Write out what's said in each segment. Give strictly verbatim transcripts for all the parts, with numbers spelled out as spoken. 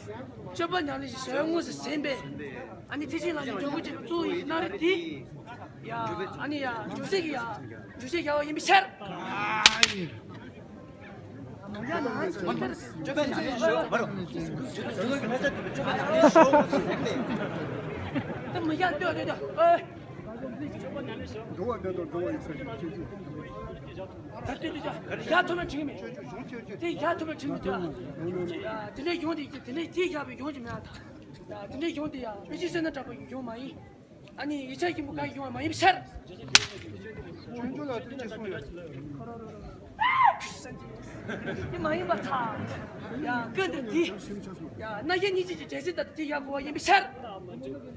སྤྱོད་པ་ཉམས་ལེན་གྱི་བྱ་བ་དངོས་སུ་ཟིན་པས། ཨ་ནི་ཐེག་ཆེན་ལམ་གྱི་འཇུག་སྒོ་བཅས་པའི་གཙོ་བོ་ཡིན་གནང་རེད་དེ། ཡ། ཨ་ནི་ཡ་འཇུག་སེམས་ཀྱི་ཡ་འཇུག་སེམས་བྱ་བ་ཡིན་པའི་ཕྱིར། ད་མི་ཡ་ལྟོས་ལྟོས་ལྟོས། ཨོའི། འགྲོ་བ་འདི་དང་འགྲོ་བ་ཡི་ས་བཅུ་གཅིག་གཅིག་ད་ལྟོས་ལྟོས་ལྟོས། ཡ་ཐོབ་ན་དྲིང་མེད། དེ་ཡ་ཐོབ་ན་དྲིང་མེད་ལྟོས། དེ་ནས་ཡོང་དེ་དེ་ནས་དེ་ཡ་བའི་ཡོང་གི་མེད་ཨ་ད། དེ་ནས་ཡོང་དེ་ཡ་དཔེ་ཆའི་བསོད་ནམས་དྲག་པོ་ཡོང་མ་ཡིན། ཨ་ནི་ཡིག་ཆ་ཡིན་པོ་ག་ཡོང་བ་མ་ཡིན་པའི་ཕྱིར། ཆོས་འབྱུང་ལ་དེ་ཅི་གསུངས་ཡོད། དེ་མ་ཡིན་པ་ཐ། ཡ་ཀུན་ཏུ་དེ། ཡ་རྣ་ཤེས་གཉིས་ཆར་གྱི་འདྲེས་སེ་ད་དེ་ཡ་གོ་བ་ཡིན་པའི་ཕྱིར།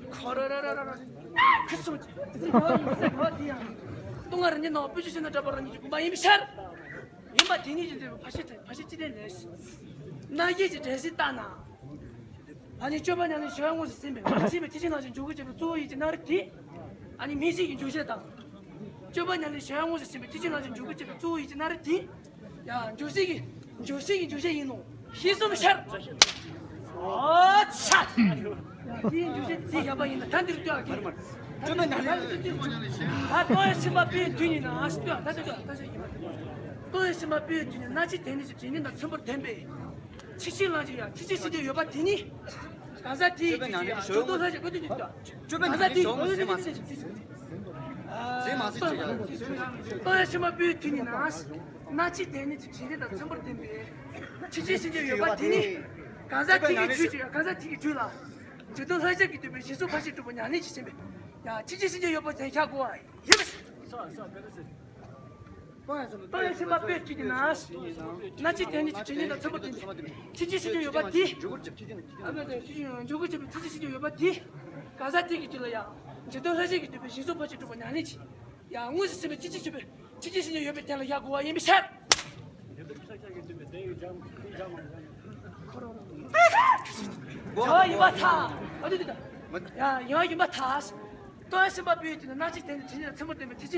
ཁོ་ར་ར་ར་ར་ར། ཁུ་སོང་ཅི། དེ་ཚོ་གོ་བ་ཡིན་པའི་ཕྱིར་གོ་བ་དེ་ཡང་། སྟོང་ང་རང་ཉིད་ནང་དཔེ་ཆ་ཤེས་ན་འདྲ་པོ་རང་ཉིད་ཀྱི་དགོངས་པ་ཡིན་པའི་ཕྱིར། ཡིན་པ་དེ་ཉིད་ཀྱི་འདོད་པའི་ཕར་ཕྱིན་ཕར་ཕྱིན་ཅི་སྟེ་ལས། རྣ་ཤེས་ཀྱི་འདྲེས་སེ་ལྟ་ན། ཨ་ནི་སྤྱོད་པ་ཉམས་ལེན་བྱ་བ་དངོས་སུ་ཟིན་པས་མ་ཟིན་པའི་ཐེག་ཆེན་ལམ་གྱི་འཇུག་སྒོ་བཅས་པའི་གཙོ་བོ་ཡིན་གྱི་གནང་རེད་དེ། ཨ་ནི་མིང་ཚིག་གི་འཇུག་བྱེད་དང་། སྤྱོད་པ་ཉམས་ལེན་བྱ་བ་དངོས་སུ་ཟིན་པས་ཐེག་ཆེན་ལམ་གྱི་འཇུག་སྒོ་བཅས་པའི་གཙོ་བོ་ཡིན་གྱི་གནང་རེད་དེ། ཡ་འཇུག་སེམས་ཀྱི་འཇུག་སེམས་ཀྱི་འཇུག་བྱེད་ཡིན་ནོ་ཞེས་གསུངས་པའི་ཕྱིར། ཨོ་ཚ། ཡ་དེའི་འཇུག་བྱེད་དེ་ཡག་པ་ཡིན་ན་ད་འདིར་ལྟོས་ཨ་ཀི། ད་འདིར་ལྟོས་ཨ་ཀི། ད་ལྟོ་ཡ་སེམས་པ་པོའི་དུས་ཉིད་ན་ལྟོས་ད་ལྟོས་ད་ལྟོས་ཡིན་པ། ལྟོ་ཡ་སེམས་པ་པོའི་དུས་ཉིད་ན་སྣ་ལྕེ་དེ་ནི་ཅི་དྲན་ནི་དང་མཚན་པོར་ལྡན་པས། ཆིག་ཆིག་ལང་ཅིག་ཡ་ཆིག་ཆིག་སེམས་ཅན་ཡོད་པ་དེ་ནི། གང་ཟག་དེའི་ཆོས་ཅན། ཇོ་དོ་ལྷ་ཅིག་གོ་དུས་ཀྱི་ལྟོས། གང་ཟག་དེའི་ཇོ་དོ་ལྷ་ཅིག་གོ་དུས་ཀྱི་ལྟོས། ལྟོ་ཡ་སེམས་པ་པོའི་དུས་ཉིད་ན། སྣ་ལྕེ་དེ་ནི་ཅི་དྲན་ནི་དང་མཚན་པོར་ལྡན་པས། ཆིག་ཆིག་སེམས་ཅན་ཡོད་པ་དེ་ནི། གང་ཟག་དེ་ཡི་ཆོས་ཅན། གང་ཟག་དེ་ཡི་ཆོས་ལ། ཇོ་དོ་ལྷ་ཅིག་གིས་བསྟོད་པའི་ཞེས་སོགས་ཕར་ཕྱིན་དྲུག་པོ་ཉམས་ལེན་གྱིས་ཟིན་པས། ཡ་ཆིག་ཆིག་སེམས་ཅན་ཡོད་པ་དེ་ཁྱབ་གོ་བ་ཡིན་པས། ལྟོ་ཡ་སེམས་པ་པོའི་དུས་ཀྱི་ན། སྣ་ལྕེ་དེ་ནི་ཅི་དྲན་ནི་དང་མཚན་པོར་ལྡན་པས། ཆིག་ཆིག་སེམས་ཅན་ཡོད་པ་དེ། ཨ་མ་དེ་ཆིག་ཆིག་འཇུག་སྒོ་བཅས་པའི་ཐེག་ཆེན་སེམས་ཅན་ཡོད་པ་དེ། གང་ཟག་དེ་གི་རྒྱུད་ལ་ཡང་། ཇོ་དོ་ལྷ་ཅིག་གིས་བསྟོད་པའི་ཞེས་སོགས་ཕར་ཕྱིན་དྲུག་པོ་ཉམས་ལེན་གྱིས། ཡང་དངོས་སུ་ཟིན་པའི་ཆིག་ཆིག་ཆོས་པའི་ཆིག་ཆིག་སེམས་ཅན་ཡོད་པའི་དོན་ལ་ཡང་གོ་བ་ཡིན་པའི་ཕྱིར། བྱ་བ་ཡིན་པར་ཐལ། ཨ་དེ་དེ་དེ། ཡང་ཡིན་པར་ཐལ། ལྟོ་ཡ་སེམས་པ་པོའི་དུས་ན་སྣ་ལྕེ་དེ་ནི་དྲན་ནི་དང་མཚན་པོར་ལྡན་པས་ཐེག་ཆེན།